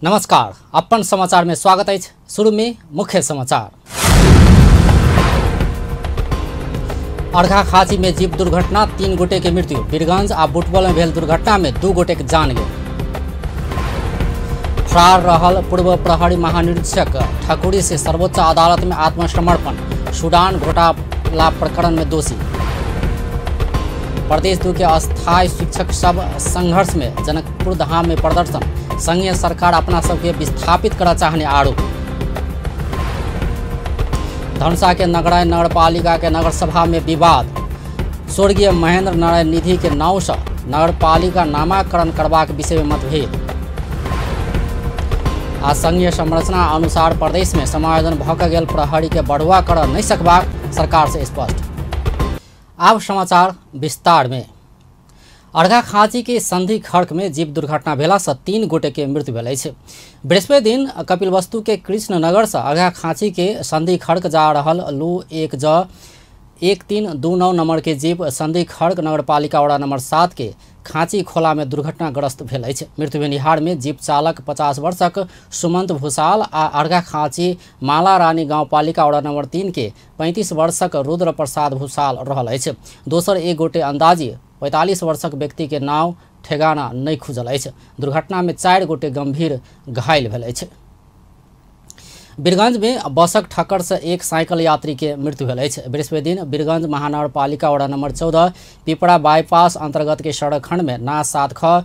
नमस्कार, अपन समाचार में स्वागत है। शुरू में मुख्य समाचार। अर्घाखाँची में जीप दुर्घटना, 3 गोटे के मृत्यु। वीरगंज आ बुटवल में भेल दुर्घटना में 2 गोटे के जान गेल। फरार रहल पूर्व प्रहरी महानिरीक्षक ठकुरी से सर्वोच्च अदालत में आत्मसमर्पण। सूडान घोटाला प्रकरण में दोषी। प्रदेश 2 के अस्थायी शिक्षक सब संघर्ष में जनकपुर धाम में प्रदर्शन। संघीय सरकार अपना सबके विस्थापित करना चाहने आरोप। धनुषा के नगराय नगरपालिका के नगरसभा में विवाद। स्वर्गीय महेंद्र नारायण निधि के नाव से नगरपालिका नामाकरण करबाक विषय में मतभेद। आ संघीय संरचना अनुसार प्रदेश में समायोजन भऽ गेल प्रहरी के बढ़ुआ कर नहीं सकबाक सरकार से स्पष्ट। आब समाचार विस्तार में। अर्घाखाँची के संधि खर्क में जीप दुर्घटना भेला से 3 गोटे के मृत्यु भेल अछि। बृहस्पति दिन कपिलवस्तु के कृष्णनगर से अर्घाखाँची के संधि खर्क जा रहल लू 1 ज 1329 नंबर के जीप संधि खर्क नगरपालिका वडा नंबर 7 के खाँची खोला में दुर्घटनाग्रस्त भेल अछि। मृत्यु भेनिहार में जीप चालक 50 वर्षक सुमंत भूषाल आ अर्घाखाँची माला रानी गाउँपालिका वडा नंबर 3 के 35 वर्षक रुद्र प्रसाद भूषाल रहल अछि। दोसर एक गोटे अंदाजी 45 वर्षक व्यक्ति के नाव ठेगाना नहीं खुजल अछि। दुर्घटना में 4 गोटे गंभीर घायल भेल अछि। वीरगंज में बसक ठक्कर से एक साइकिल यात्री के मृत्यु भेल अछि। बृहस्पति दिन वीरगंज महानगरपालिका वडा नंबर 14 पिपरा बाईपास अंतर्गत के सड़क खंड में ना 7 ख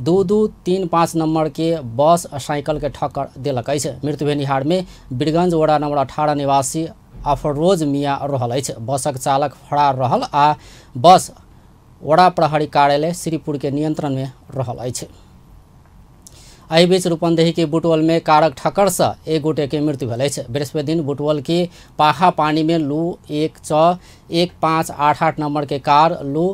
2235 नंबर के बस साइकिल के ठक्कर देलक अछि। मृत्यु भेनिहार में वीरगंज वडा नंबर 18 निवासी अफरोज मियाँ रहल अछि। बसक चालक फरार रहल आ बस वडा प्रहरी कार्यालय श्रीपुर के नियंत्रण में रहल अछि। एहि बीच रूपन्देही के बुटवल में कारक ठक्कर से एक गोटे के मृत्यु भेल अछि। बृहस्पति दिन बुटवल के पाखा पानी में लू 1 च 1588 नंबर के कार लू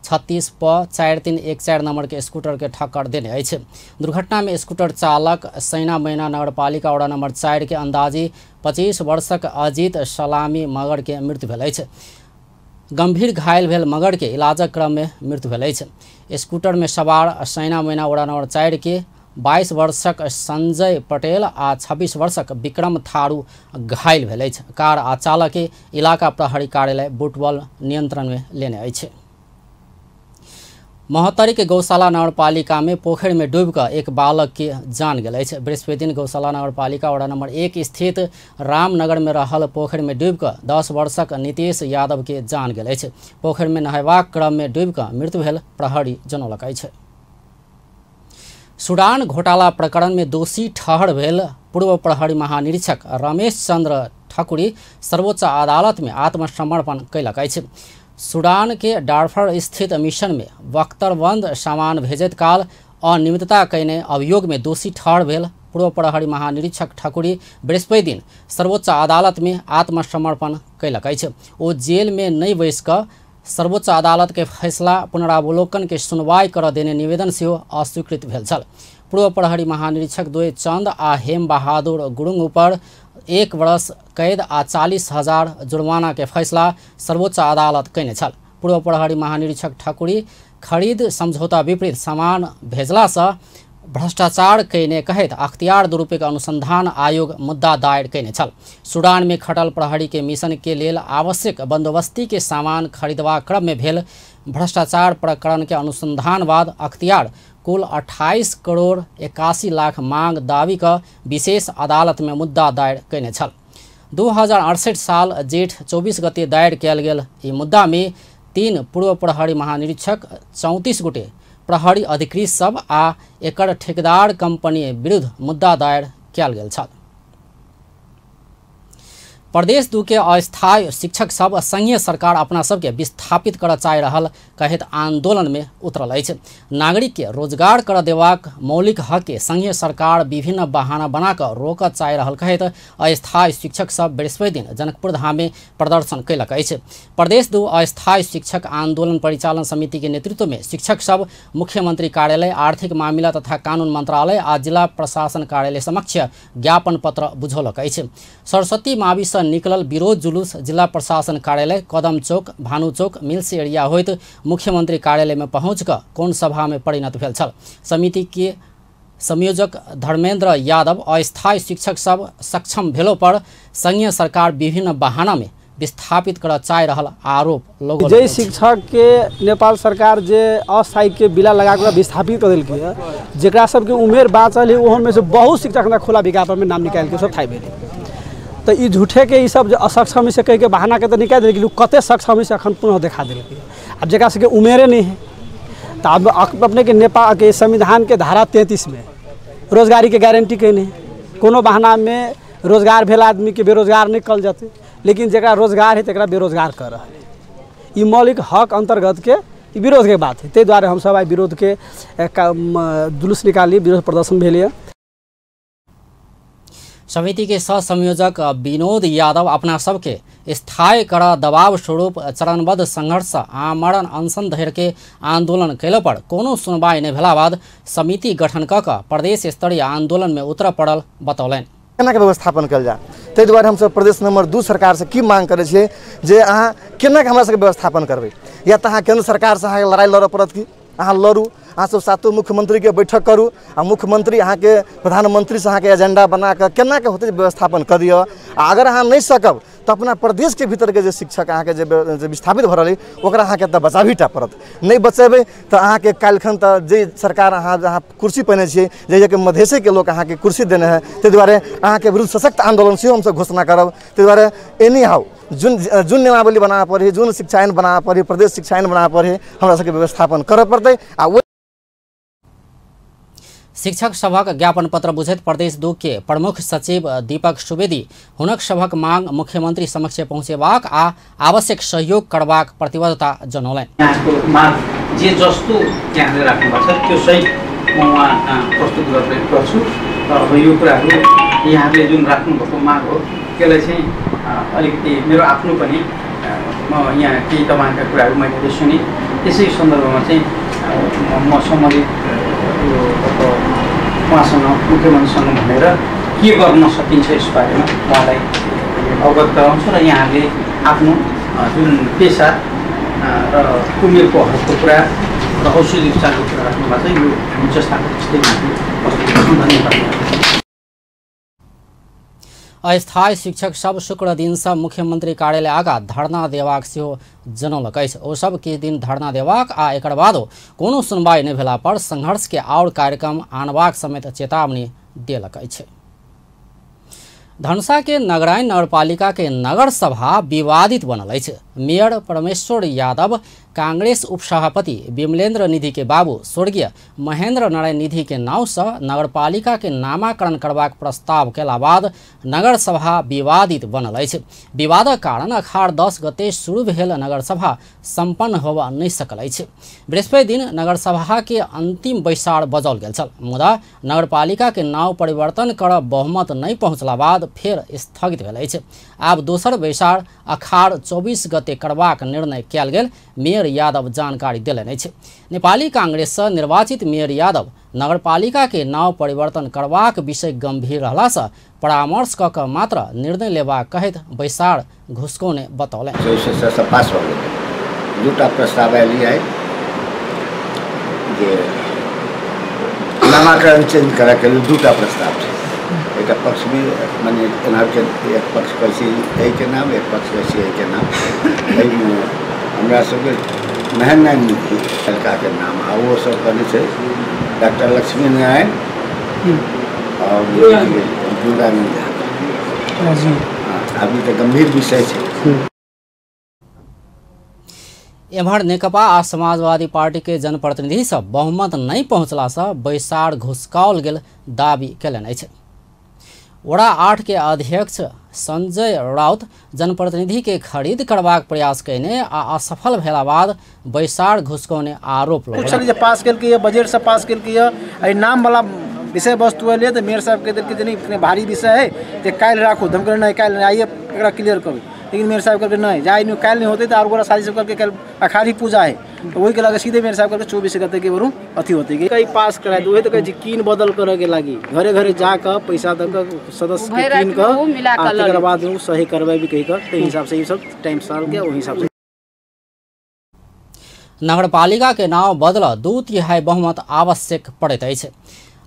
36 प 4314 नंबर के स्कूटर के ठक्कर देने अछि। दुर्घटना में स्कूटर चालक सैना मैना नगरपालिका वडा नंबर 4 के अंदाजी 25 वर्षक अजीत सलामी मगर के मृत्यु भेल अछि। गंभीर घायल भेल मगर के इलाजक क्रम में मृत्यु भेल अछि। स्कूटर में सवार सैना मैना वडा नंबर 4 के 22 वर्षक संजय पटेल आ 26 वर्षक विक्रम थारू घायल भेल अछि। कार आ चालक के इलाका प्रहरी कार्यालय बुटवल नियंत्रण में लेने अछि। महोत्तरी के गौशाला नगरपालिका में पोखरि में डूबि कऽ एक बालक के जान गेल अछि। बृहस्पति दिन गौशाला नगरपालिका वडा नंबर 1 स्थित रामनगर में रहल पोखरि में डूबि कऽ 10 वर्षक नीतीश यादव के जान गेल अछि। पोखरि में नहेबाक क्रम में डूबि कऽ मृत्यु भेल प्रहरी जनौलक अछि। सूडान घोटाला प्रकरण में दोषी ठहर भेल पूर्व प्रहरी महानिरीक्षक रमेश चंद्र ठकुरी सर्वोच्च अदालत में आत्मसमर्पण कयलक अछि। सूडान के डारफर स्थित मिशन में बख्तरबंद सामान भेजैत काल अनियमितता कयने अभियोग में दोषी ठहर भेल पूर्व प्रहरी महानिरीक्षक ठकुरी बृहस्पति दिन सर्वोच्च अदालत में आत्मसमर्पण कयलक अछि। ओ जेल में नहि बैसि कऽ सर्वोच्च अदालत के फैसला पुनरावलोकन के सुनवाई कर देने निवेदन सेहो अस्वीकृत भेल छल। पूर्व प्रहरी महानिरीक्षक द्वय चंद आ हेम बहादुर गुरुङ ऊपर 1 वर्ष कैद आ 40,000 जुर्माना के फैसला सर्वोच्च अदालत कयने छल। पूर्व प्रहरी महानिरीक्षक ठकुरी खरीद समझौता विपरीत सामान भेजलासँ भ्रष्टाचार कयने कहैत अख्तियार दुरुपयोग अनुसंधान आयोग मुद्दा दायर कयने छल। सूडान में खटल प्रहरी के मिशन के लेल आवश्यक बंदोबस्ती के सामान खरीदबाक क्रम में भेल भ्रष्टाचार प्रकरण के अनुसंधान बाद अख्तियार कुल 28 करोड़ 81 लाख मांग दावी कऽ विशेष अदालत में मुद्दा दायर कयने छल। 2068 साल जेठ 24 गते दायर कयल गेल ई मुद्दा में 3 पूर्व प्रहरी महानिरीक्षक 34 गोटे प्रहरी अधिकृत सब आ एकर ठेकेदार कंपनी विरुद्ध मुद्दा दायर कयल गेल छल। प्रदेश 2 के अस्थायी शिक्षक सब संघीय सरकार अपना सबके विस्थापित करऽ चाहि रहल कहैत आंदोलन में उतरल अछि। नागरिक के रोजगार कर देबाक मौलिक हक के संघीय सरकार विभिन्न बहाना बना कऽ रोकऽ चाहि रहल कहैत अस्थायी शिक्षक सब बृहस्पति दिन जनकपुर धाम में प्रदर्शन कयलक अछि। प्रदेश 2 अस्थायी शिक्षक आंदोलन परिचालन समिति के नेतृत्व में शिक्षक सब मुख्यमंत्री कार्यालय, आर्थिक मामिला तथा कानून मंत्रालय आ जिला प्रशासन कार्यालय समक्ष ज्ञापन पत्र बुझौलक अछि। सरस्वती मावि से निकलल विरोध जुलूस जिला प्रशासन कार्यालय, कदम चौक, भानु चौक, मिल्स एरिया होइत मुख्यमंत्री कार्यालय में पहुँच कऽ कोण सभा में परिणत भेल छल। समिति के संयोजक धर्मेंद्र यादव अस्थायी शिक्षक सब सक्षम भेलो पर संघीय सरकार विभिन्न बहाना में विस्थापित कर चाह रहल आरोप लगौलक। जे शिक्षक के नेपाल सरकार जे अस्थायी के बिला लगा के विस्थापित कर देलकै है, जेकरा सबके उमेर बाँचल है ओहन में से बहुत शिक्षक खुला विज्ञापन में नाम निकाल के सब थाई भेलै। तो ई झूठे के ई सब जो असक्षम से कह के बहाना के तो निकाल देलकै, कते सक्षम से अखन पुनः देखा देलकै। अब जेकरा सबके उमेरे नहीं है तो अब अपने के नेपाल के संविधान के धारा 33 में रोजगारी के गारंटी कहीं कोनो बहाना में रोजगार भेल आदमी के बेरोजगार नहीं कल जाते, लेकिन जरा रोजगार है तकरा बेरोजगार कर रहा है। ई मौलिक हक अंतर्गत के विरोध के बात है। ताहि दुआरे हम सब आइ विरोध के जुलूस निकाली, विरोध प्रदर्शन भेल। समिति के सह संयोजक विनोद यादव अपना सबके स्थायी कर दबाव स्वरूप चरणबद्ध संघर्ष आमरण अनशन धरि के आंदोलन कैला पर कोनो सुनवाई नहीं भेला बाद समिति गठन क प्रदेश स्तरीय आंदोलन में उतर पड़ल बतौलनि। केना के व्यवस्थापन कयल जाय, ताहि दुआरे हमसब प्रदेश नंबर 2 सरकार से की मांग करै छियै जे अहाँ केना के हमरा सबके व्यवस्थापन करबै, या तऽ अहाँ केंद्र सरकार से अहाँके लड़ाइ लड़ऽ पड़त कि अहाँ लड़ू, अहाँ सब सातो मुख्यमंत्री के बैठक करू आ मुख्यमंत्री अहाँके प्रधानमंत्री से अहाँके एजेंडा बना कऽ केना के होतै व्यवस्थापन कऽ दिअ। आ अगर अहाँ नहि सकब तऽ अपना प्रदेश के भीतर के जे शिक्षक अहाँके जे विस्थापित भऽ रहल अइ ओकरा अहाँके तऽ बचाबही टा पड़त। नहि बचेबै तऽ अहाँके काल्हिखन तऽ जे सरकार अहाँ कुर्सी पहिने छियै, जे मधेशेके लोक अहाँके कुर्सी देने है, ताहि दुआरे अहाँके विरुद्ध सशक्त आन्दोलन सेहो हमसब घोषणा करब। ताहि दुआरे एनी हाउ जुन जुन नियमावली बनाबऽ पड़ै, जुन शिक्षा ऐन बनाबऽ पड़ै, प्रदेश शिक्षा ऐन बनाबऽ पड़ै, हमरा सबके व्यवस्थापन करऽ पड़तै। आ शिक्षक सभक ज्ञापन पत्र बुझैत प्रदेश 2 के प्रमुख सचिव दीपक सुवेदी हुनक सभक मांग मुख्यमंत्री समक्ष पहुँचेबाक आ आवश्यक सहयोग करबाक प्रतिबद्धता जनौलनि। यहाँको माग जे जस्तो यहाँले राख्नुभएको छ त्यो सही म उहाँ प्रस्तुत गर्छु र अब यो कुराहरू यहाँले जुन राख्नुभएको माग हो त्यसलाई चाहिँ अलिकति मेरो आफ्नो पनि म यहाँ केही तपाईँका कुराहरू मैले सुने, त्यसै सन्दर्भमा चाहिँ म सम्बन्धित यो उहाँसँग मुख्यमन्त्रीसँग भनेर के गर्न सकिन्छ यसबारेमा उहाँलाई अवगत गराउँछु र यहाँले आफ्नो जुन पेसा र उमेरको हकको कुरा र औषधि उपचारको कुरा राख्नुभएको छ यो हामी जस्ताको त्यस्तै प्रस्तुत गर्छौँ। धन्यवाद। अस्थायी शिक्षक सब शुक्र दिन से मुख्यमंत्री कार्यालय आगा धरना देबाक सेहो जनौलक अछि। ओ सब किछु दिन धरना देबाक आ एकर बादो कोनो सुनवाई नहि भेला पर संघर्ष के आओर कार्यक्रम आनबाक समेत चेतावनी देलक अछि। धनुषा के नगराइन नगरपालिका के नगर सभा विवादित बनल अछि। मेयर परमेश्वर यादव कांग्रेस उपसभापति विमलेन्द्र निधि के बाबू स्वर्गीय महेंद्र नारायण निधि के नाव से नगरपालिका के नामाकरण करबाक प्रस्ताव केला बाद नगर सभा विवादित बनल अछि। विवादक कारण अखाड़ 10 गते शुरू भेल नगर सभा सम्पन्न होबऽ नहि सकल अछि। बृहस्पति दिन नगर सभा के अंतिम बैसार बजाओल गेल छल, मुदा नगरपालिका के नाव परिवर्तन कर बहुमत नहीं पहुँचला बाद फेर स्थगित भेल अछि। आब दोसर बैसार अखाड़ 24 गते करबाक निर्णय कयल गेल मेयर यादव जानकारी देलनि अछि। नेपाली कांग्रेस से निर्वाचित मेयर यादव नगरपालिका के नाव परिवर्तन करबाक विषय गंभीर रहला से परामर्श क के मात्र निर्णय लेबाक कहैत बैसार घुसकौने बतौलनि। पास भऽ गेलै। दूटा प्रस्ताव आयल है जे नामाकरण चेंज करऽके लेल दूटा प्रस्ताव छै। एकटा पक्षमे मने एम्हरके एक पक्ष कहै छै एहिके नाम, एक पक्ष कहै छै एहिके नाम। एहिमे हमरा सबके महेंद्र नारायण निधि लड़काके नाम आ ओ सब कहने छै डॉक्टर लक्ष्मी नारायण और दुर्गानंद झा जी। अभी तऽ गंभीर विषय छै। एम्हर नेकपा आ समाजवादी पार्टी के जनप्रतिनिधि सब बहुमत नहीं पहुँचला से बैसार घुसकाओल गेल दावी कयलनि अछि। वडा 8 के अध्यक्ष संजय राउत जनप्रतिनिधि के खरीद करबाक प्रयास कयने आ असफल भेला बाद बैसार घुसकौने आरोप लगौलनि। पास केलकै बजट से पास केलकै एहि नाम वाला विषय वस्तु एलै तऽ मेयर साहब कहि देलकै जे नहीं भारी विषय है जे काल्हि राखू। हम कहलियै नहीं काल्हि आइए एकरा क्लियर करू, लेकिन मेयर साहब कहलकै नहीं जाए नहीं काल्हि नहीं होते तो और गोरा शादी सब करके कल अखाड़ी पूजा है तो वही के लगे सीधे मेयर साहब कहलकै 24 गते के बरू अथी होते कि कहीं पास कराए वही तो कहै कीन बदल करे के लागी घरे घरे जाकर पैसा दऽ कऽ सदस्य के कीन कऽ तकर बाद ओ सही करबै भी कहि कऽ ताहि हिसाब से ई सब टाइम साल के ओहि हिसाब से नगरपालिका के नाव बदल 2/3 बहुमत आवश्यक पड़ैत अछि।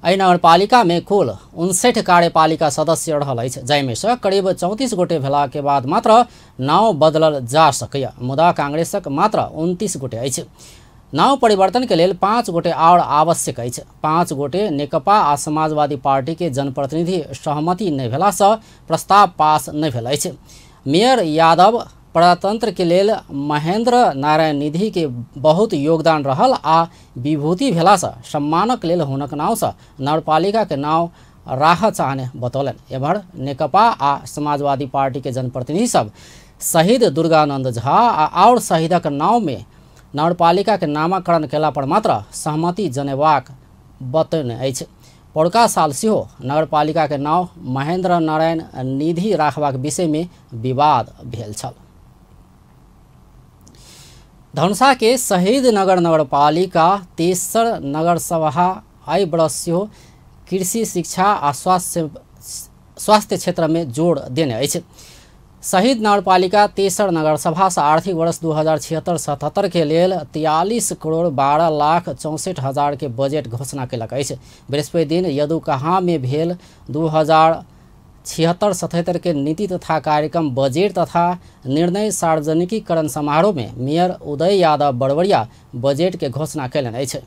एहि नगरपालिका में कुल 59 कार्यपालिका सदस्य रहल अछि, जाहिमे सँ करीब 34 गोटे भेला के बाद मात्र नाव बदलल जा सकैए, मुदा कांग्रेसक मात्र 29 गोटे अछि। नाव परिवर्तन के लेल 5 गोटे और आवश्यक अछि। 5 गोटे नेकपा आ समाजवादी पार्टी के जनप्रतिनिधि सहमति नहि भेला सँ प्रस्ताव पास नहि भेल अछि। मेयर यादव प्रजातंत्र के लेल महेंद्र नारायण निधि के बहुत योगदान रहल आ विभूति भेला सँ सम्मानक लेल हुनक नाव सँ नगरपालिका के नाव राख चाहने बतौलनि। एम्हर नेकपा आ समाजवादी पार्टी के जनप्रतिनिधि सब शहीद दुर्गानंद झा आ और शहीदक नाव में नगरपालिका के नामकरण केला पर मात्र सहमति जनेबाक बतौने अछि। पौरका साल सेहो नगरपालिका के नाव महेंद्र नारायण निधि राखबाक विषय में विवाद भेल छल। धनुषा के शहीद नगर नगरपालिका तेसर नगरसभा एहि वर्ष सेहो कृषि, शिक्षा आ स्वास्थ्य क्षेत्र में जोड़ देने अछि। शहीद नगरपालिका तेसर नगरसभा से आर्थिक वर्ष 2076-77 के लेल 43 करोड़ 12 लाख 64 हजार के बजट घोषणा केलक अछि। बृहस्पति दिन यदुकहा में भेल 2076-77 के नीति तथा कार्यक्रम बजट तथा निर्णय सार्वजनिकीकरण समारोह में मेयर उदय यादव बड़वरिया बजट के घोषणा केलनि अछि।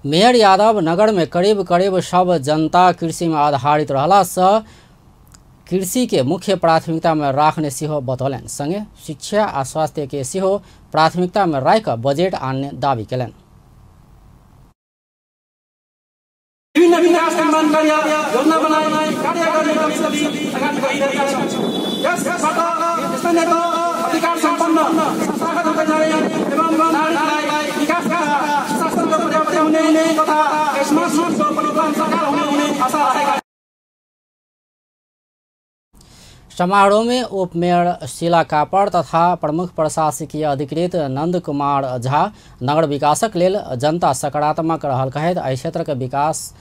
मेयर यादव नगर में करीब करीब सब जनता कृषि में आधारित रहला से कृषि के मुख्य प्राथमिकता में राखने सेहो बतौलनि। संगे शिक्षा आ स्वास्थ्य के सेहो प्राथमिकता में राखि कऽ बजट आनने दावी केलनि। विभिन्न विकास निर्माण कार्य योजना बनाई कार्य गर्ने अगाडि बढिरहेका छौँ। यसबाट स्थानीय तह अधिकार सम्पन्न संस्थागत हुँदै जाने एवं नागरिकलाई विकासका सुशासनको पर्याप्त हुने तथा यसमा परिवर्तन सरकार हुने आशा राखेका। समारोह में उप मेयर शीला कापड़ तथा प्रमुख प्रशासकीय अधिकृत नंद कुमार झा नगर विकासक लेल जनता सकारात्मक रहल कहैत एहि क्षेत्र के विकास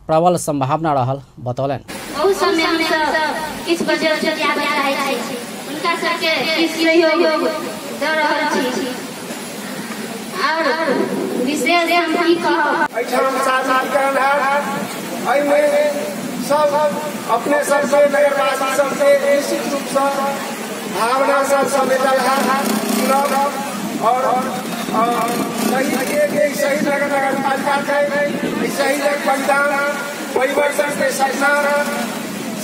प्रबल संभावना रहल बतौलनि। बहुत समय हमसब किछु बजट आबय चाहै छी, हुनका सबके किछु सहयोग दऽ रहल छी। और विशेष हम की कहब, एहिठाम सार्वजनिकरण हैत, एहिमे सब अपने सबके नगरवासी सबके निश्चित रूपसँ भावना सब समेटल हैत चुनाव और शहीद के शहीद नगर नगरपालिका छै, शहीदक बलिदान परिवर्तन के सपना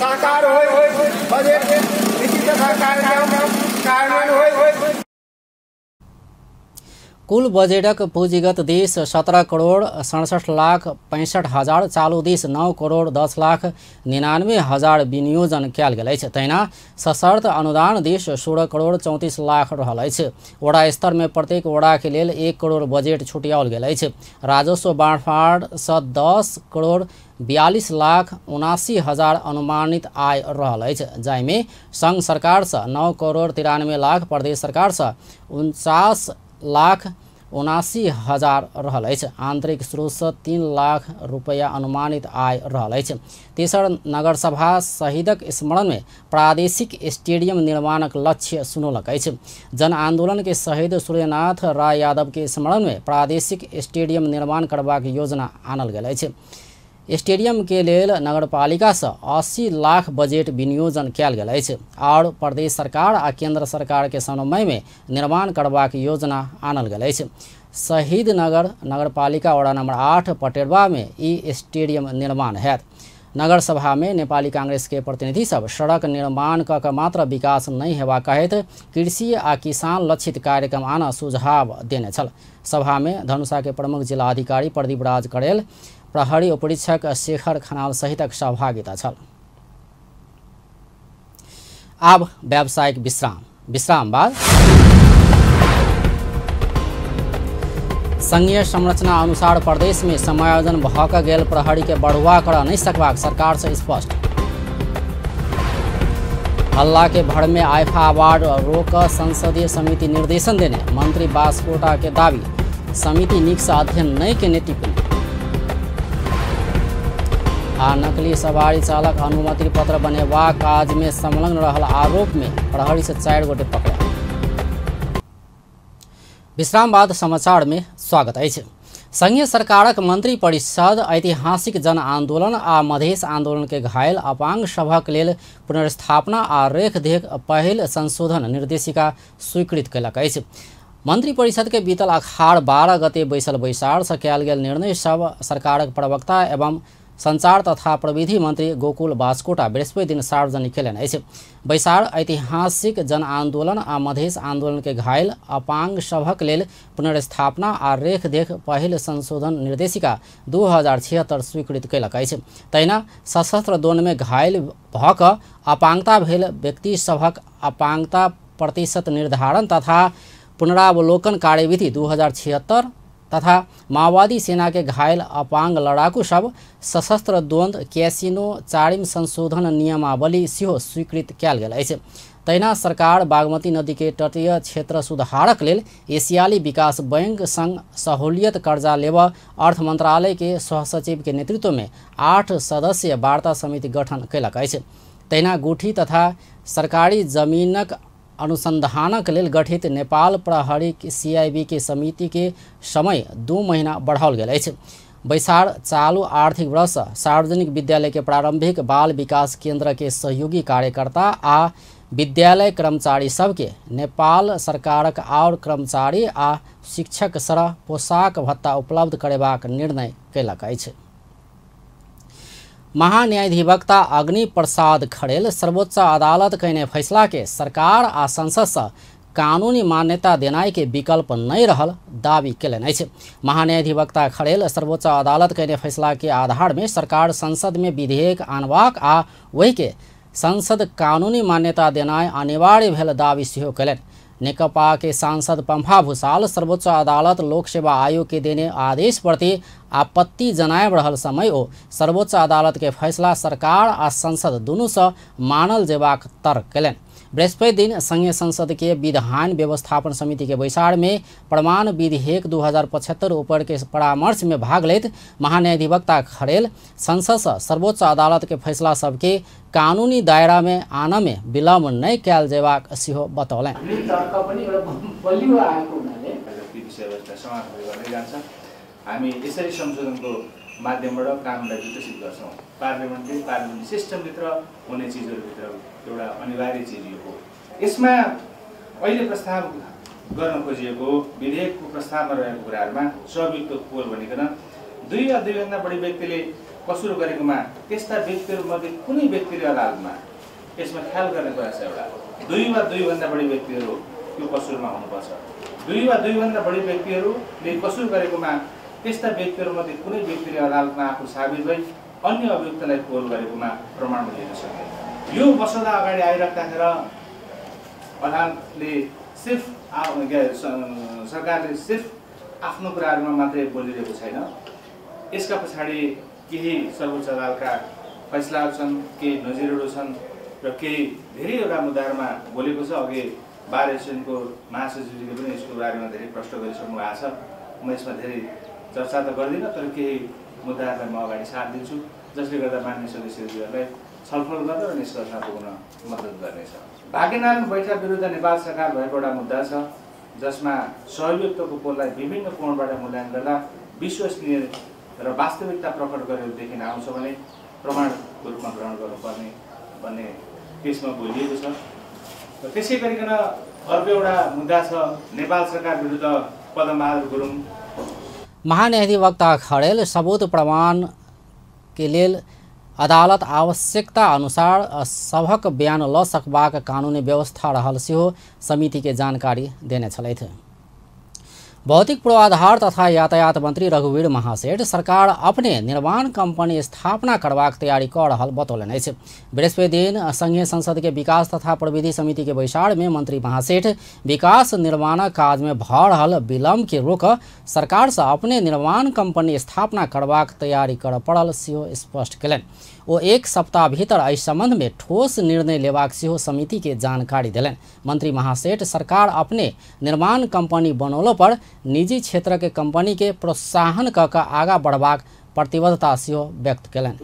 साकार होय, बजट नीति तथा कार्यक्रम कार्यान्वयन होय। कुल बजटक पूंजीगत this 17 crore 67 lakh 65 हजार, चालू this 9 crore 10 lakh 99 हजार विनियोजन कयल गेल अछि। तहिना सशर्त अनुदान दिस 16 करोड़ 34 लाख रहल अछि। वडा स्तर में प्रत्येक वडा के लेल 1 करोड़ बजट छुटियाओल गेल अछि। राजस्व बाँडफाँड सँ 10 करोड़ 42 लाख 79 हजार अनुमानित आय रहल अछि, जाहिमे संघ सरकार सँ 9 करोड़ 93 लाख, प्रदेश सरकार सँ 49 लाख 79 हजार रहल अछि। आंतरिक स्रोत सँ 3 लाख रुपया अनुमानित आय रहल अछि। तेसर नगरसभा शहीदक स्मरण में प्रादेशिक स्टेडियम निर्माणक लक्ष्य सुनौलक अछि। जन आंदोलन के शहीद सूर्यनाथ राय यादव के स्मरण में प्रादेशिक स्टेडियम निर्माण करबाक योजना आनल गेल अछि। स्टेडियम के लेल नगरपालिका सँ 80 लाख बजट विनियोजन कयल गेल अछि और प्रदेश सरकार आ केंद्र सरकार के समन्वय में निर्माण करबाक योजना आनल गेल अछि। शहीद नगर नगरपालिका वडा नंबर 8 पटेरवा में ई स्टेडियम निर्माण हैत। नगर सभा में नेपाली कांग्रेस के प्रतिनिधि सब सड़क निर्माण क मात्र विकास नहीं हेबा कहैत कृषि आ किसान लक्षित कार्यक्रम आना सुझाव देने छल। सभा में धनुषा के प्रमुख जिला अधिकारी प्रदीप राज करेल, प्रहरी उपरीक्षक शेखर खनाल सहितक सहभागिता छल। आब व्यावसायिक विश्राम, विश्राम बाद संघीय संरचना अनुसार प्रदेश में समायोजन भऽ कऽ गेल प्रहरी के बढ़ुआ कर नहीं सकबाक सरकार से स्पष्ट। हल्ला के भर में आइफा अवार्ड रोक संसदीय समिति निर्देशन देने मंत्री बास्कोटा के दावी, समिति नीक से अध्ययन नहीं केने टिप्पणी। आ नकली सवारी चालक अनुमति पत्र बनेबाक काज में संलग्न रहल आरोप में प्रहरी से 4 गोटे पकड़ा। विश्राम बाद समाचार में स्वागत अछि। संघीय सरकारक मंत्री परिषद ऐतिहासिक जन आंदोलन आ मधेश आंदोलन के घायल अपांग सभक लेल पुनर्स्थापना आ रेखदेख पहिल संशोधन निर्देशिका स्वीकृत कयलक अछि। मंत्री परिषद के बीतल अखाड़ 12 गते बैसल बैसार से कयल गेल निर्णय सब सरकारक प्रवक्ता एवं संचार तथा प्रविधि मंत्री गोकुल बास्कोटा बृहस्पति दिन सार्वजनिक कयलनि अछि। बैसार ऐतिहासिक जन आंदोलन आ मधेश आंदोलन के घायल अपांग सभक लेल पुनर्स्थापना आ रेखदेख पहिल संशोधन निर्देशिका 2076 स्वीकृत कयलक अछि। तहिना सशस्त्र द्वंद्व में घायल भऽ कऽ अपांगता भेल व्यक्ति सभक अपांगता प्रतिशत निर्धारण तथा पुनरावलोकन कार्यविधि 2076 तथा माओवादी सेना के घायल अपांग लड़ाकू सब सशस्त्र द्वंद्व कैसिनो 4 संशोधन नियमावली सेहो स्वीकृत कयल गेल अछि। तहिना सरकार बागमती नदी के तटीय क्षेत्र सुधारक लेल एशियाली विकास बैंक संग सहूलियत कर्जा लेबऽ अर्थ मंत्रालय के सहसचिव के नेतृत्व में 8 सदस्यीय वार्ता समिति गठन कयलक अछि। तहिना गुठी तथा सरकारी जमीनक अनुसंधानक लेल गठित नेपाल प्रहरी सीआईबी के समिति के समय 2 महीना बढ़ाओल गेल अछि। बैसार चालू आर्थिक वर्ष सार्वजनिक विद्यालय के प्रारंभिक बाल विकास केंद्र के सहयोगी कार्यकर्ता आ विद्यालय कर्मचारी सबके नेपाल सरकारक और कर्मचारी आ शिक्षक सरह पोशाक भत्ता उपलब्ध करेबाक निर्णय कयलक अछि। महान्यायाधिवक्ता अग्नि प्रसाद खड़ेल सर्वोच्च अदालत कयने फैसला के सरकार आ संसद से कानूनी मान्यता देनाइ के विकल्प नहीं रहल दावी कयलनि अछि। महान्यायाधिवक्ता खड़ेल सर्वोच्च अदालत कयने फैसला के आधार में सरकार संसद में विधेयक आनबाक आ वही के संसद कानूनी मान्यता देनाइ अनिवार्य भेल दावी सेहो कयलनि। नेकपा के सांसद पंफा भूषाल सर्वोच्च अदालत लोक सेवा आयोग के देने आदेश प्रति आपत्ति जनाब रहल समय ओ सर्वोच्च अदालत के फैसला सरकार आ संसद दुनू से मानल जेबाक तर्क कयलनि। बृहस्पति दिन संघीय संसद के विधान व्यवस्थापन समिति के बैसार में प्रमाण विधेयक 2075 ऊपर के परामर्श में भाग लेत महान्यायाधिवक्ता खड़ेल संसद से सर्वोच्च अदालत के फैसला सबके कानूनी दायरा में आने में विलम्ब नहीं कयल जेबाक सेहो बतौलनि। हामी यसरी संशोधनको माध्यमबाट कानुनलाई विकसित गर्छौँ। पार्लियामेन्टले पार्लियामेन्ट सिस्टमभित्र हुने चिजहरूभित्र एउटा अनिवार्य चिज यो हो। यसमा अहिले प्रस्ताव गर्न खोजिएको विधेयकको प्रस्तावमा रहेको कुराहरूमा सहयुक्त पोल भनिकन 2 वा 2 भन्दा बढी व्यक्तिले कसुर गरेकोमा त्यस्ता व्यक्तिहरूमध्ये कुनै व्यक्तिले अदालतमा, यसमा ख्याल गर्ने कुरा छ एउटा, 2 वा 2 भन्दा बढी व्यक्तिहरू त्यो कसुरमा हुनुपर्छ। 2 वा 2 भन्दा बढी व्यक्तिहरूले कसुर गरेकोमा त्यस्ता व्यक्तिहरूमध्ये कुनै व्यक्तिले अदालतमा आफू साबित भई अन्य अभियुक्तलाई पोल गरेकोमा प्रमाण लिन सके। यो मसौदा अगाडि आइराख्दाखेरि अदालतले सिर्फ सरकारले सिर्फ आफ्नो कुराहरूमा मात्रै बोलिरहेको छैन। यसका पछाडि केही सर्वोच्च अदालतका फैसलाहरू छन्, केही नजिरहरू छन् र केही धेरैवटा मुद्दाहरूमा बोलेको छ। अघि बार एसोसिएसनको महासचिवजीले पनि यसको बारेमा धेरै प्रश्न गरिसक्नु भएको छ। म यसमा धेरै चर्चा त गर्दिनँ, तर केही मुद्दाहरूलाई म अगाडि सारिदिन्छु जसले गर्दा मान्य सदस्यजीहरूलाई छलफल गर्न र निष्कर्षमा पुग्न मद्दत गर्नेछ। भाग्यनारायण बैठा विरुद्ध नेपाल सरकार भएको एउटा मुद्दा छ जसमा सहयोगको पोललाई विभिन्न कोणबाट मूल्याङ्कन गर्दा विश्वसनीय र वास्तविकता प्रकट गरेर देखिन आउँछ भने प्रमाणको रूपमा ग्रहण गर्नुपर्ने भन्ने त्यसमा बोलिएको छ। र त्यसै गरिकन अर्को एउटा मुद्दा छ नेपाल सरकार विरुद्ध पदमबहादुर गुरुङ। महान्यायाधिवक्ता खड़ेल सबूत प्रमाण के लेल अदालत आवश्यकता अनुसार सभक बयान ल सकबाक कानूनी व्यवस्था रहल सेहो समिति के जानकारी देने छलथि। भौतिक पूर्वाधार तथा यातायात मंत्री रघुवीर महासेठ सरकार अपने निर्माण कंपनी स्थापना करबाक तैयारी कऽ रहल बतौलनि अछि। बृहस्पति दिन संघीय संसद के विकास तथा प्रविधि समिति के बैसार में मंत्री महासेठ विकास निर्माणक काज में भऽ रहल विलम्ब के रोक सरकार से अपने निर्माण कंपनी स्थापना करबाक तैयारी करऽ पड़ल सेहो स्पष्ट कयलनि। ओ एक सप्ताह भीतर एहि संबंध में ठोस निर्णय लेबाक सेहो समिति के जानकारी देलनि। मंत्री महासेठ सरकार अपने निर्माण कंपनी बनौलो पर निजी क्षेत्र के कंपनी के प्रोत्साहन क के आगा बढ़बाक प्रतिबद्धता सेहो व्यक्त कयलनि।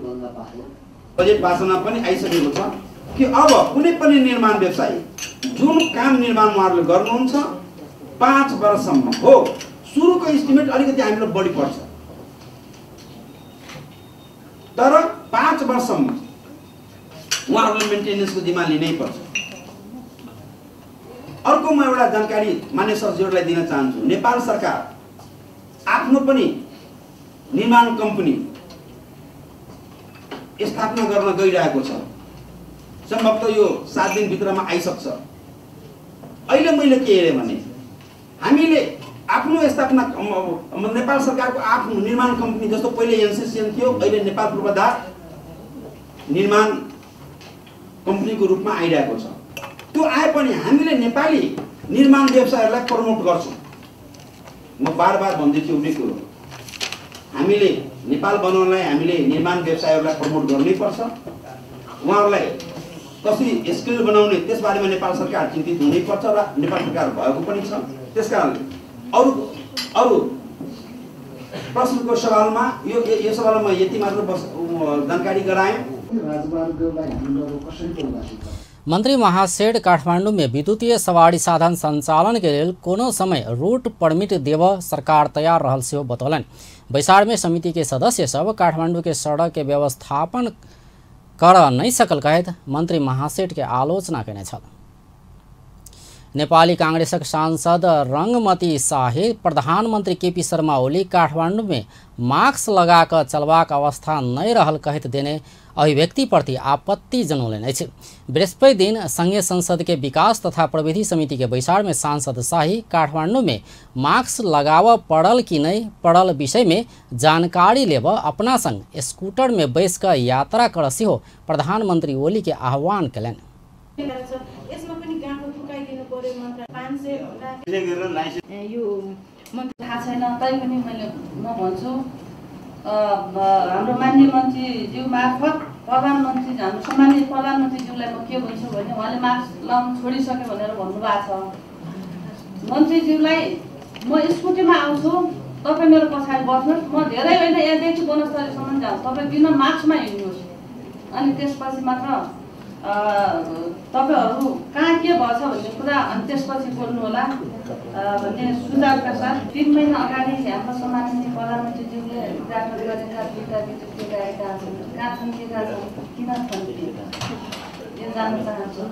बजेट भाषणमा पनि आइसकेको छ कि अब कुनै पनि निर्माण व्यवसायी जुन काम निर्माण उहाँहरूले गर्नुहुन्छ 5 वर्षसम्म हो, सुरुको एस्टिमेट अलिकति हामीलाई बढी पर्छ, तर 5 वर्षसम्म उहाँहरूले मेन्टेनेन्सको जिम्मा लिनै पर्छ। अर्को म एउटा जानकारी मान्य सरज्यूहरूलाई दिन चाहन्छु। नेपाल सरकार आफ्नो पनि निर्माण कम्पनी स्थापना गर्न गइरहेको छ, सम्भवतः यो 7 दिनभित्रमा आइसक्छ। अहिले मैले के हेरेँ भने हामीले आफ्नो स्थापना नेपाल सरकारको आफ्नो निर्माण कम्पनी, जस्तो पहिले एनसिसिएन थियो, अहिले नेपाल पूर्वाधार निर्माण कम्पनीको रूपमा आइरहेको छ। त्यो आए पनि हामीले नेपाली निर्माण व्यवसायहरूलाई प्रमोट गर्छौँ। म बार बार भन्दैछु एउटै कुरो, हामीले नेपाल बनाउनलाई हामीले निर्माण व्यवसायहरूलाई प्रमोट गर्नै पर्छ। उहाँहरूलाई कसरी स्किल बनाउने त्यसबारेमा नेपाल सरकार चिन्तित हुनैपर्छ र नेपाल सरकार भएको पनि छ। त्यस कारणले अरू अरू प्रश्नको सवालमा यो सवालमा म यति मात्र जानकारी गराएँ। मंत्री महासेठ काठमांडू में विद्युतीय सवारी साधन संचालन के लेल कोनो समय रूट परमिट देव सरकार तैयार रहल सेहो बतौलनि। बैसार में समिति के सदस्य सब काठमांडू के सड़क के व्यवस्थापन कर नहीं सकल कहैत मंत्री महासेठ के आलोचना केने छल। नेपाली कांग्रेसक सांसद रंगमती शाही प्रधानमंत्री केपी शर्मा ओली काठमांडू में मास्क लगाकर चलबाक अवस्था नहीं रहल कहैत देने अभिव्यक्तिप्रति आपत्ति जनौलनि अछि। बृहस्पति दिन संघीय संसद के विकास तथा प्रविधि समिति के बैसार में सांसद शाही काठमांडू में मास्क लगाव पड़ल कि नहीं पड़ल विषय में जानकारी लेब अपना संग स्कूटर में बैस कऽ यात्रा कर सेहो प्रधानमंत्री ओली के आह्वान कयलनि। हाम्रो माननीय मन्त्रीज्यू मार्फत प्रधानमन्त्री, हाम्रो सम्माननीय प्रधानमन्त्रीज्यूलाई म के भन्छु भने उहाँले मास्क लाउनु छोडिसक्यो भनेर भन्नुभएको छ। मन्त्रीज्यूलाई म स्कुटीमा आउँछु, तपाईँ मेरो पछाडि बस्नुहोस्, म धेरै होइन यहाँदेखि वनस्थलीसम्म जान्छु, तपाईँ बिना मास्कमा हिँड्नुहोस्, अनि त्यसपछि मात्र तपाईँहरू कहाँ के भएछ भन्ने कुरा अनि त्यसपछि बोल्नु होला भन्ने सुझावका साथ 3 महिना अगाडि हाम्रो सम्माननीय प्रधानमन्त्रीज्यूले उद्घाटन गरेका दुईटा विद्युतीय गाडी कहाँ छन्, कहाँ छन्, के कहाँ छन्, किन छन्, यो जान्न चाहन्छु।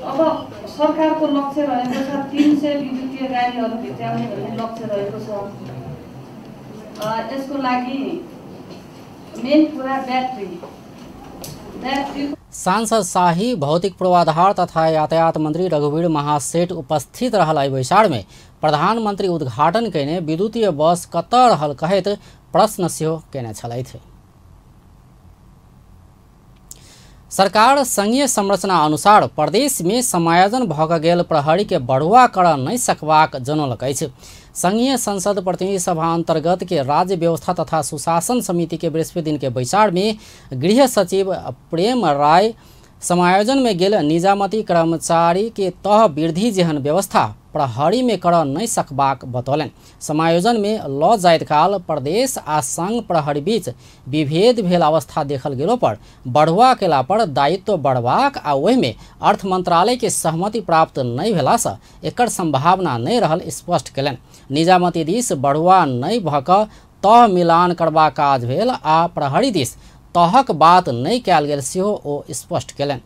अब सरकारको लक्ष्य रहेको छ 300 विद्युतीय गाडीहरू भित्र्याउने भन्ने लक्ष्य रहेको छ। यसको लागि मेन कुरा ब्याट्री। सांसद शाही भौतिक पूर्वाधार तथा यातायात मंत्री रघुवीर महासेठ उपस्थित रहल एहि बैसार में प्रधानमंत्री उद्घाटन कयने विद्युतीय बस कतऽ रहल कहैत प्रश्न सेहो केने छलथि। सरकार संघीय संरचना अनुसार प्रदेश में समायोजन भऽ गेल प्रहरी के बढ़ुआ कर नहीं सकबाक जनौलक अछि। संघीय संसद प्रतिनिधि सभा अंतर्गत के राज्य व्यवस्था तथा सुशासन समिति के बृहस्पति दिन के बैसार में गृह सचिव प्रेम राय समायोजन में गेल निजामती कर्मचारी के तह वृद्धि जेहन व्यवस्था प्रहरी में कर नहीं सकबाक बतौलनि। समायोजन में ल जाइत काल प्रदेश आ संघ प्रहरी बीच विभेद भेल अवस्था देखल गेलो पर बढ़ुआ केला पर दायित्व बढ़बाक आ ओहिमे अर्थ मंत्रालय के सहमति प्राप्त नहीं भेलासँ एकर संभावना नहीं रहल स्पष्ट केलनि। निजामती दिस बढ़ुआ नहीं भऽ कऽ तह मिलान करबाक काज भेल आ प्रहरी दिस तहक बात नहीं कयल गेल सेहो ओ स्पष्ट केलनि।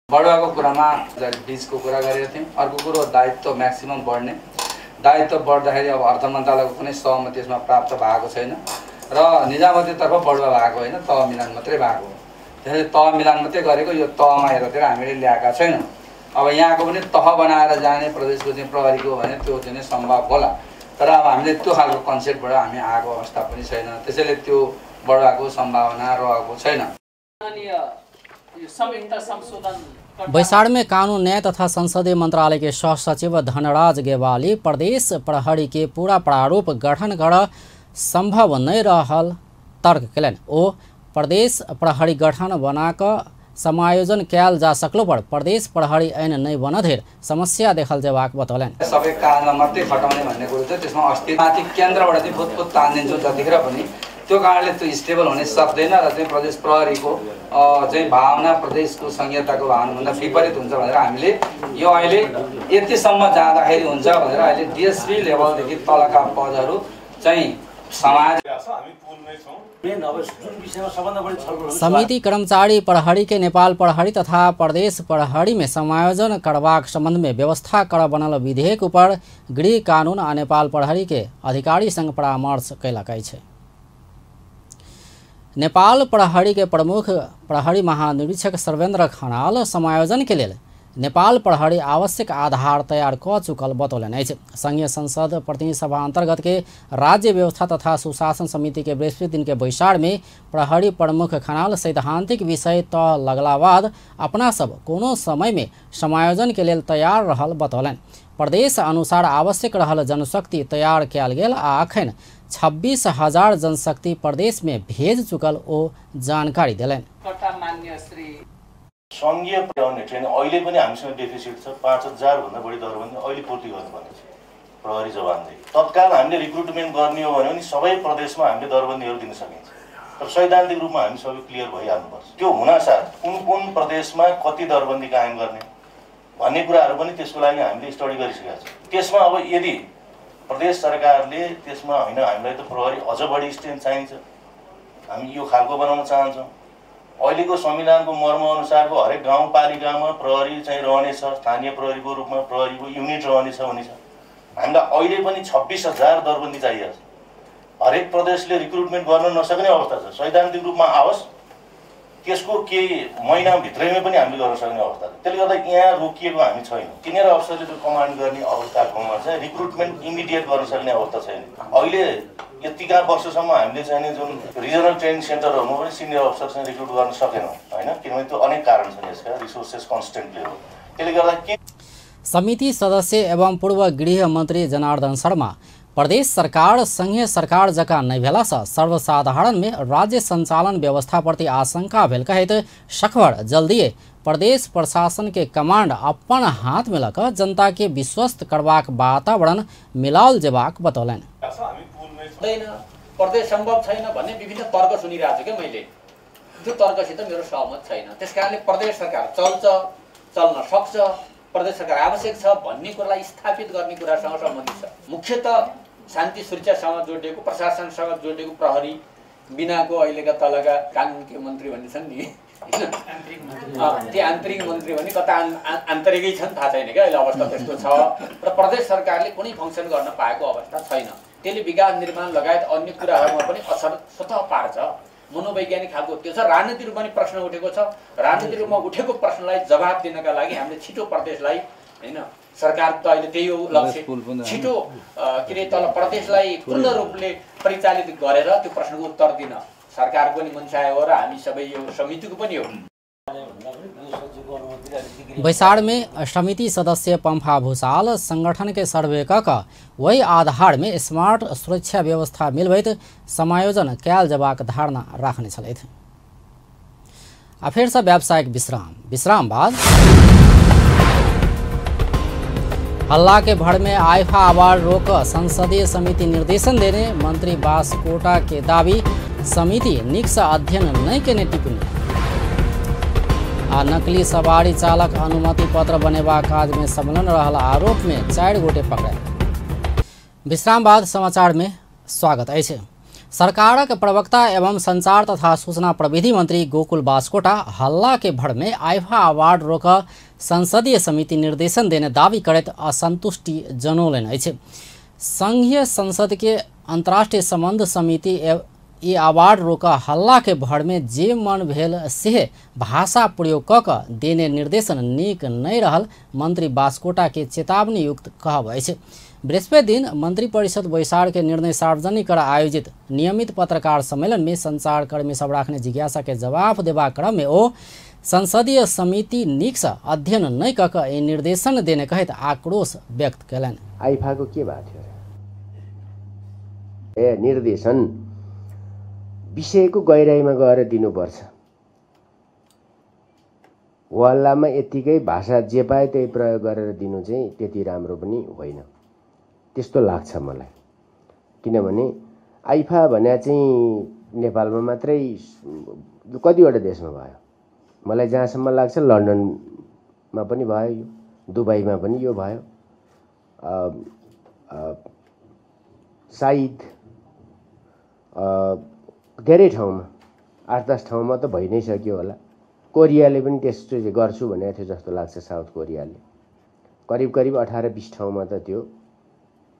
बढुवाको कुरामा 2020को कुरा गरेको थियौँ। अर्को कुरो दायित्व म्याक्सिमम बढ्ने, दायित्व बढ्दाखेरि अब अर्थ मन्त्रालयको कुनै सहमति यसमा प्राप्त भएको छैन र निजामतीतर्फ बढुवा भएको होइन, तह मिलान मात्रै भएको हो। त्यसैले तह मिलान मात्रै गरेको यो तहमा यतातिर हामीले ल्याएका छैनौँ। अब यहाँको पनि तह बनाएर जाने प्रदेशको चाहिँ प्रहरीको भने त्यो चाहिँ सम्भव होला, तर अब हामीले त्यो खालको कन्सेप्टबाट हामी आएको अवस्था पनि छैन, त्यसैले त्यो बढुवाको सम्भावना रहेको छैन। बैसार में कानून न्याय तथा संसदीय मंत्रालय के सह सचिव धनराज गेवाली प्रदेश प्रहरी के पूरा प्रारूप गठन कर संभव नहीं रहल तर्क कयलनि। ओ प्रदेश प्रहरी गठन बनाकर समायोजन कयल जा सकलो पर प्रदेश प्रहरी ऐन नहीं बन धरि समस्या देखल जेबाक बतौलनि। सबै कानमा मात्रै खटाउने भन्ने कुरो छ, त्यसमा अस्ति माथि केन्द्रबाट चाहिँ फुतफुत तानिदिन्छौँ जतिखेर पनि, त्यो कारणले त्यो स्टेबल हुन सक्दैन र चाहिँ प्रदेश प्रहरीको चाहिँ भावना प्रदेशको संहिताको भावनाभन्दा विपरीत हुन्छ भनेर हामीले यो अहिले यतिसम्म जाँदाखेरि हुन्छ भनेर अहिले डिएसपी लेभलदेखि तलका पदहरू चाहिँ समाज समिति कर्मचारी प्रहरी के नेपाल प्रहरी तथा प्रदेश प्रहरी में समायोजन करबाक संबंध में व्यवस्था कर बनल विधेयक ऊपर गृह कानून आ नेपाल प्रहरी के अधिकारी संग परामर्श कयलक अछि। नेपाल प्रहरी के प्रमुख प्रहरी महानिरीक्षक सर्वेन्द्र खनाल समायोजन के लेल नेपाल प्रहरी आवश्यक आधार तैयार क चुकल बतौलनि अछि। संघीय संसद प्रतिनिधि सभा अंतर्गत के राज्य व्यवस्था तथा सुशासन समिति के बृहस्पति दिन के बैसार में प्रहरी प्रमुख खनाल सैद्धांतिक विषय तय लगला बाद अपना सब कोनो समय में समायोजन के लेल तैयार रहल बतौलनि। प्रदेश अनुसार आवश्यक रहल जनशक्ति तैयार कयल गेल आ अखन 26,000 जनशक्ति प्रदेश में भेज चुकल ओ जानकारी देलनि। सङ्घीय पुर्याउने ट्रेन अहिले पनि हामीसँग डेफिसिट छ, 5,000 भन्दा बढी दरबन्दी अहिले पूर्ति गर्नुपर्ने छ प्रहरी जवानदेखि। तत्काल हामीले रिक्रुटमेन्ट गर्ने हो भने पनि सबै प्रदेशमा हामीले दरबन्दीहरू दिन सकिन्छ, तर सैद्धान्तिक रूपमा हामी सबै क्लियर भइहाल्नुपर्छ। त्यो हुनासाथ कुन कुन प्रदेशमा कति दरबन्दी कायम गर्ने भन्ने कुराहरू पनि त्यसको लागि हामीले स्टडी गरिसकेका छौँ। त्यसमा अब यदि प्रदेश सरकारले त्यसमा होइन हामीलाई त प्रहरी अझ बढी स्ट्रेन्थ चाहिन्छ, हामी यो खालको बनाउन चाहन्छौँ, अहिलेको संविधानको मर्म अनुसारको हरेक गाउँपालिकामा प्रहरी चाहिँ रहनेछ, स्थानीय प्रहरीको रूपमा प्रहरीको युनिट रहनेछ भन्ने छ। हामीलाई अहिले पनि 26,000 दरबन्दी चाहिएको छ। हरेक प्रदेशले रिक्रुटमेन्ट गर्न नसक्ने अवस्था छ। सैद्धान्तिक रूपमा आओस्, त्यसको केही महिनाभित्रैमा पनि हामीले गर्न सक्ने अवस्था छ। त्यसले गर्दा यहाँ रोकिएको हामी छैनौँ। सिनियर अफिसरले त्यो कमान्ड गर्ने अवस्थाकोमा चाहिँ रिक्रुटमेन्ट इमिडिएट गर्न सक्ने अवस्था छैन। अहिले यतिका वर्षसम्म हामीले चाहिँ जुन रिजनल ट्रेनिङ सेन्टरहरूमा पनि सिनियर अफिसर चाहिँ रिक्रुट गर्न सकेनौँ होइन, किनभने त्यो अनेक कारण छन् यसका, रिसोर्सेस कन्सटेन्टले हो। त्यसले गर्दा के समिति सदस्य एवं पूर्व गृह मन्त्री जनार्दन शर्मा प्रदेश सरकार संघीय सरकार जकाँ नहि भेलासँ सर्वसाधारण में राज्य संचालन व्यवस्था प्रति आशंका भेल कहैत सखबर जल्दिए प्रदेश प्रशासन के कमांड अपन हाथ में लऽ कऽ जनता के विश्वस्त करबाक वातावरण मिलाओल जेबाक बतौलनि। प्रदेश सम्भव छैन भन्ने विभिन्न तर्क सुनिरहेको छु क्या मैले, त्यो तर्कसित मेरो सहमत छैन। त्यस कारणले प्रदेश सरकार चल्छ, चल्न सक्छ, प्रदेश सरकार आवश्यक छ भन्ने कुरालाई स्थापित गर्ने कुरासँग सम्बन्धित छ। मुख्यतः शान्ति सुरक्षासँग जोडिएको, प्रशासनसँग जोडिएको प्रहरी बिनाको अहिलेका तलका कानुन के मन्त्री भन्ने छन् नि होइन, ती आन्तरिक मन्त्री भन्ने कता आन्तरिकै छन् थाहा छैन क्या अहिले अवस्था त्यस्तो छ। र प्रदेश सरकारले कुनै फङ्सन गर्न पाएको अवस्था छैन। त्यसले विकास निर्माण लगायत अन्य कुराहरूमा पनि असर स्वतः पार्छ। मनोवैज्ञानिक खालको त्यो छ। राजनीतिक रूपमा पनि प्रश्न उठेको छ। राजनीतिक रूपमा उठेको प्रश्नलाई जवाब दिनका लागि हामीले छिटो प्रदेशलाई होइन, सरकार त अहिले त्यही हो लक्ष्य, छिटो के अरे तल प्रदेशलाई पूर्ण रूपले परिचालित गरेर त्यो प्रश्नको उत्तर दिन सरकारको पनि मनसाय हो र हामी सबै यो समितिको पनि हो। बैसार में समिति सदस्य पंफा भूषाल संगठन के सर्वे क वही आधार में स्मार्ट सुरक्षा व्यवस्था मिलबैत समायोजन कयल जेबाक धारणा राखने छलथि। आ फेर से व्यावसायिक विश्राम, विश्राम बाद हल्ला के भर में आईफा अवार्ड रोक संसदीय समिति निर्देशन देने मंत्री बासकोटा के दावी, समिति निक से अध्ययन नहीं केने टिप्पणी। आ नकली सवारी चालक अनुमति पत्र बनेबाक काज में संलग्न रहल आरोप में 4 गोटे पकड़ायल। विश्राम बाद समाचार में स्वागत अछि। सरकारक प्रवक्ता एवं संचार तथा सूचना प्रविधि मंत्री गोकुल बासकोटा हल्ला के भर में आईफा अवार्ड रोक संसदीय समिति निर्देशन देने दावी करैत असंतुष्टि जनौलनि अछि। संघीय संसद के अंतर्राष्ट्रीय संबंध समिति ई अवार्ड रोक हल्ला के भर में जे मन भेल सेहे भाषा प्रयोग क क देने निर्देशन नीक नहीं रहल मंत्री बास्कोटा के चेतावनी युक्त कहब अछि। बृहस्पति दिन मंत्री परिषद बैसार के निर्णय सार्वजनिक कर आयोजित नियमित पत्रकार सम्मेलन में संचारकर्मी सब राखने जिज्ञासा के जवाब देबाक क्रम में ओ संसदीय समिति नीक से अध्ययन नहीं क क ई निर्देशन देने कहैत आक्रोश व्यक्त कयलनि। आइफाको के बात थियो ए निर्देशन विषयको गहिराइमा गएर दिनुपर्छ। हल्लामा यत्तिकै भाषा जे पाए त्यही प्रयोग गरेर दिनु चाहिँ त्यति राम्रो पनि होइन, त्यस्तो लाग्छ मलाई। किनभने आइफा भने चाहिँ नेपालमा मात्रै कतिवटा देशमा भयो, मलाई जहाँसम्म लाग्छ लन्डनमा पनि भयो, यो दुबईमा पनि यो भयो, सायद धेरै ठाउँमा 8-10 ठाउँमा त भइ नै सक्यो होला। कोरियाले पनि त्यस्तो गर्छु भनेको थियो जस्तो लाग्छ, साउथ कोरियाले करिब करिब 18-20 ठाउँमा त त्यो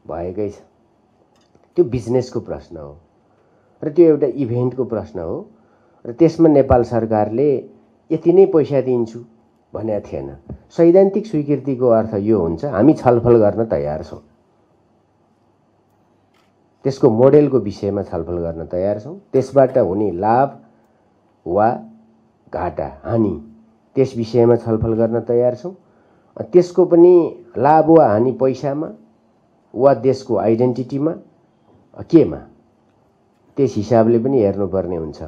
भएकै छ। त्यो बिजनेसको प्रश्न हो र त्यो एउटा इभेन्टको प्रश्न हो र त्यसमा नेपाल सरकारले यति नै पैसा दिन्छु भनेको थिएन। सैद्धान्तिक स्वीकृतिको अर्थ यो हुन्छ हामी छलफल गर्न तयार छौँ, त्यसको मोडेलको विषयमा छलफल गर्न तयार छौँ, त्यसबाट हुने लाभ वा घाटा हानि त्यस विषयमा छलफल गर्न तयार छौँ, त्यसको पनि लाभ वा हानि पैसामा वा देशको आइडेन्टिटीमा केमा त्यस हिसाबले पनि हेर्नुपर्ने हुन्छ।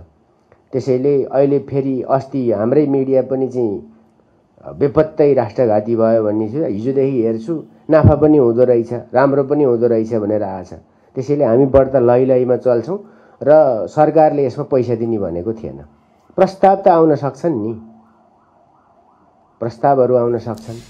त्यसैले अहिले फेरि अस्ति हाम्रै मिडिया पनि चाहिँ बेपत्तै राष्ट्रघाती भयो भन्ने थियो, हिजोदेखि हेर्छु नाफा पनि हुँदो रहेछ राम्रो पनि हुँदो रहेछ भनेर आएछ। त्यसैले हामी बढ्ता लै लैमा चल्छौँ र सरकारले यसमा पैसा दिने भनेको थिएन। प्रस्ताव त आउन सक्छन् नि, प्रस्तावहरू आउन सक्छन्।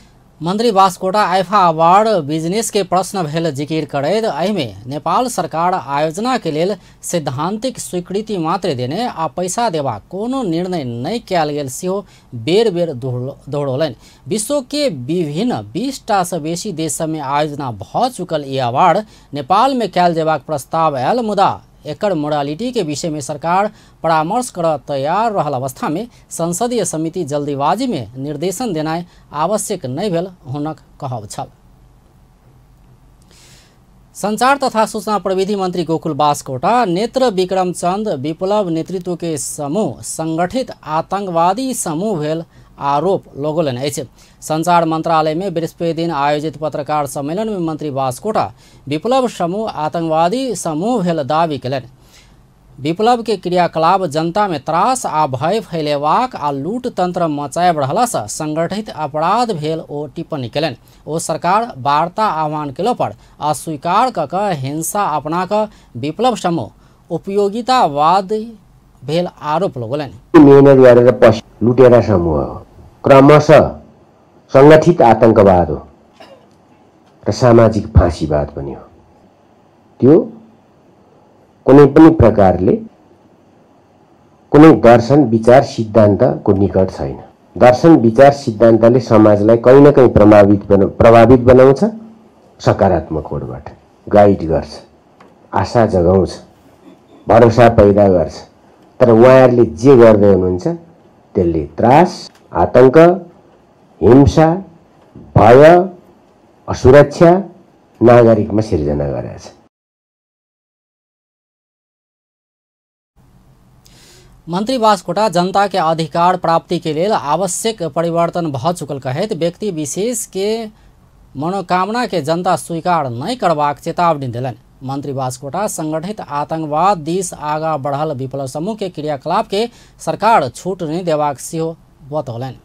मंत्री बास्कोटा आइफा अवार्ड बिजनेस के प्रश्न भेल जिकिर करैत एहिमे नेपाल सरकार आयोजना के लेल सैद्धांतिक स्वीकृति मात्र देने आ पैसा देवा कोनो निर्णय नहीं कयल गेल सेहो बेर बेर दोहरौलनि। विश्व के विभिन्न 20 टा से बेसी देश सब में आयोजना भ चुकल ई अवार्ड नेपाल में कयल जेबाक प्रस्ताव आयल, मुदा एकर मोरालिटी के विषय में सरकार परामर्श कर तैयार रहल अवस्था में संसदीय समिति जल्दीबाजी में निर्देशन देनाइ आवश्यक नहीं भेल हुनक कहब छल। संचार तथा सूचना प्रविधि मंत्री गोकुल बास्कोटा नेत्र विक्रम चंद विप्लव नेतृत्व के समूह संगठित आतंकवादी समूह भेल आरोप लगौलनि अछि। संचार मंत्रालय में बृहस्पति दिन आयोजित पत्रकार सम्मेलन में मंत्री बास्कोटा विप्लव समूह आतंकवादी समूह भेल दावी कयलनि। विप्लव के क्रियाकलाप जनता में त्रास आ भय फैलेबाक आ लूट तंत्र मचायब रहला से संगठित अपराध भेल ओ टिप्पणी कयलनि। ओ सरकार वार्ता आह्वान केलो पर अस्वीकार क क हिंसा अपना क विप्लव समूह उपयोगितावाद भेल आरोप लगौलनि। मेहनत गरेर लुटेरा समूह हो, क्रमशः संगठित आतंकवाद हो र सामाजिक फाँसीवाद पनि हो। त्यो कुनै पनि प्रकारले कुनै दर्शन विचार सिद्धान्तको निकट छैन। दर्शन विचार सिद्धान्तले समाजलाई कहीँ न कहीँ प्रभावित बनाउँछ, सकारात्मक कोणबाट गाइड गर्छ, आशा जगाउँछ, भरोसा पैदा गर्छ। तर उहाँहरूले जे गर्दै हुनुहुन्छ त्यसले त्रास, आतंक, हिंसा, भय, असुरक्षा नागरिकमा सिर्जना गरेको छ। मंत्री बास्कोटा जनता के अधिकार प्राप्ति के लेल आवश्यक परिवर्तन भ चुकल कहैत व्यक्ति विशेष के मनोकामना के जनता स्वीकार नहीं करबाक चेतावनी देलनि। मंत्री बास्कोटा संगठित आतंकवाद दिस आगा बढ़ल विप्लव समूह के क्रियाकलाप के सरकार छूट नहीं देबाक सेहो बतौलनि।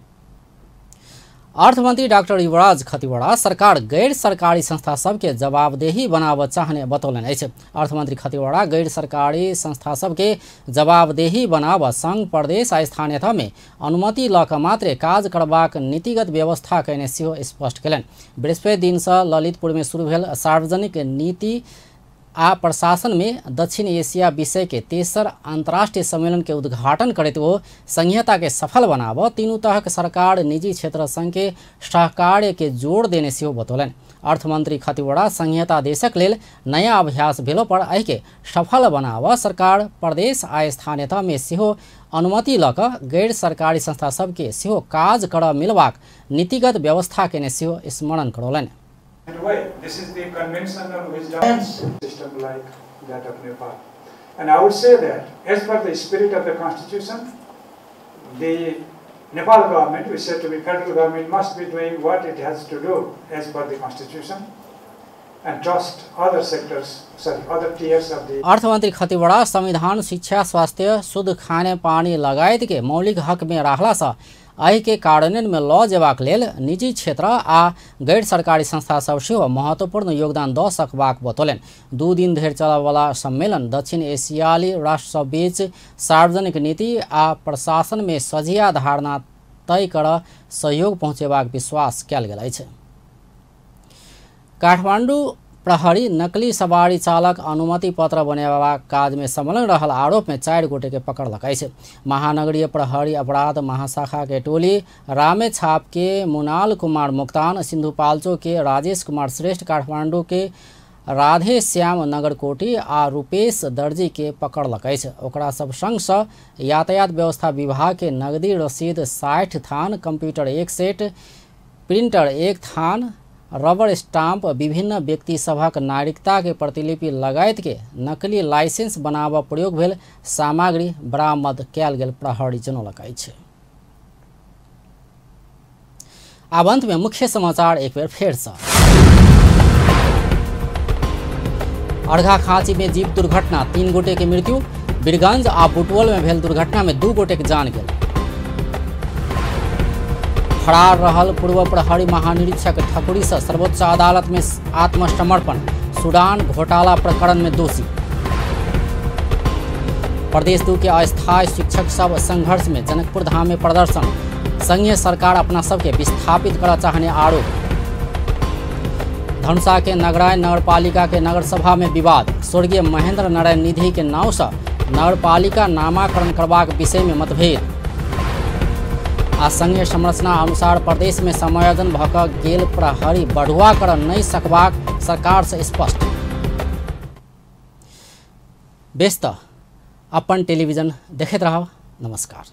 अर्थमंत्री डाक्टर युवराज खतिवड़ा सरकार गैर सरकारी संस्था सबके जवाबदेही बनाबऽ चाहने बतौलनि अछि। अर्थमंत्री खतिवड़ा गैर सरकारी संस्था सबके जवाबदेही बनाबऽ संघ प्रदेश आ स्थानीय तहमे अनुमति लऽ कऽ मात्रे काज करबाक नीतिगत व्यवस्था कयने सेहो स्पष्ट कयलनि। बृहस्पति दिनसँ ललितपुरमे शुरू भेल सार्वजनिक नीति आ प्रशासन में दक्षिण एशिया विषय के तेसर अंतर्राष्ट्रीय सम्मेलन के उद्घाटन करैत ओ संहिता के सफल बनाब तीनू तहक सरकार निजी क्षेत्र संग के सहकार्य के जोड़ देने सेहो बतौलनि। अर्थमंत्री खतिवड़ा संहिता देशक लेल नया अभ्यास भेलो पर एहि के सफल बनाब सरकार प्रदेश आ स्थानीय तह में सेहो अनुमति लऽ कऽ गैर सरकारी संस्था सबके सेहो काज करऽ मिलबाक नीतिगत व्यवस्था केने सेहो स्मरण करौलनि। In a way, this is the conventional wisdom system like that of Nepal. And I would say that as per the spirit of the constitution, the Nepal government, which said to be federal government, must be doing what it has to do as per the constitution and trust other sectors, sorry, other tiers of the. अर्थमंत्री खतिवड़ा संविधान शिक्षा स्वास्थ्य शुद्ध खाने पानी लगायत के मौलिक हक में राखला सँ एहि के कार्यान्वयन में लऽ जेबाक लेल निजी क्षेत्र आ गैर सरकारी संस्था सब सेहो महत्वपूर्ण योगदान दऽ सकबाक बतौलनि। 2 दिन धरि चलयवला सम्मेलन दक्षिण एशियाली राष्ट्र सब बीच सार्वजनिक नीति आ प्रशासन में सझिया धारणा तय कर सहयोग पहुँचेबाक विश्वास कयल गेल अछि। काठमांडू प्रहरी नकली सवारी चालक अनुमति पत्र बनेबाक काज में संलग्न रहल आरोप में 4 गोटे के पकड़लक अछि। महानगरीय प्रहरी अपराध महाशाखा के टोली रामेछाप के मुनाल कुमार मुक्तान, सिंधुपाल्चोक के राजेश कुमार श्रेष्ठ, काठमांडू के राधे श्याम नगरकोटी आ रूपेश दर्जी के पकड़लक अछि। ओकरा सब संग सँ यातायात व्यवस्था विभाग के नगदी रसीद 60 थान, कंप्यूटर 1 सेट, प्रिंटर 1 थान, रबर स्टाम्प, विभिन्न व्यक्ति सभक नागरिकता के प्रतिलिपि लगायत के नकली लाइसेंस बनाबऽ प्रयोग भेल सामग्री बरामद कयल गेल प्रहरी जनौलक अछि। आब अंत में मुख्य समाचार एक बेर फेर सँ। अर्घाखाँची में जीप दुर्घटना, 3 गोटे के मृत्यु। बीरगंज आ बुटवल में भेल दुर्घटना में 2 गोटे के जान गेल। फरार रहल पूर्व प्रहरी महानिरीक्षक ठकुरी से सर्वोच्च अदालत में आत्मसमर्पण, सूडान घोटाला प्रकरण में दोषी। प्रदेश 2 के अस्थायी शिक्षक सब संघर्ष में जनकपुर धाम में प्रदर्शन, संघीय सरकार अपना सबके विस्थापित करऽ चाहने आरोप। धनुषा के नगराय नगरपालिका के नगरसभा में विवाद, स्वर्गीय महेंद्र नारायण निधि के नाव से नगरपालिका नामाकरण करबाक विषय में मतभेद। आ संघीय संरचना अनुसार प्रदेश में समायोजन भऽ कऽ गेल प्रहरी बढ़ुआ कर नहीं सकबाक सरकार से स्पष्ट। बेस तऽ अपन टेलीविजन देखैत रहब। नमस्कार।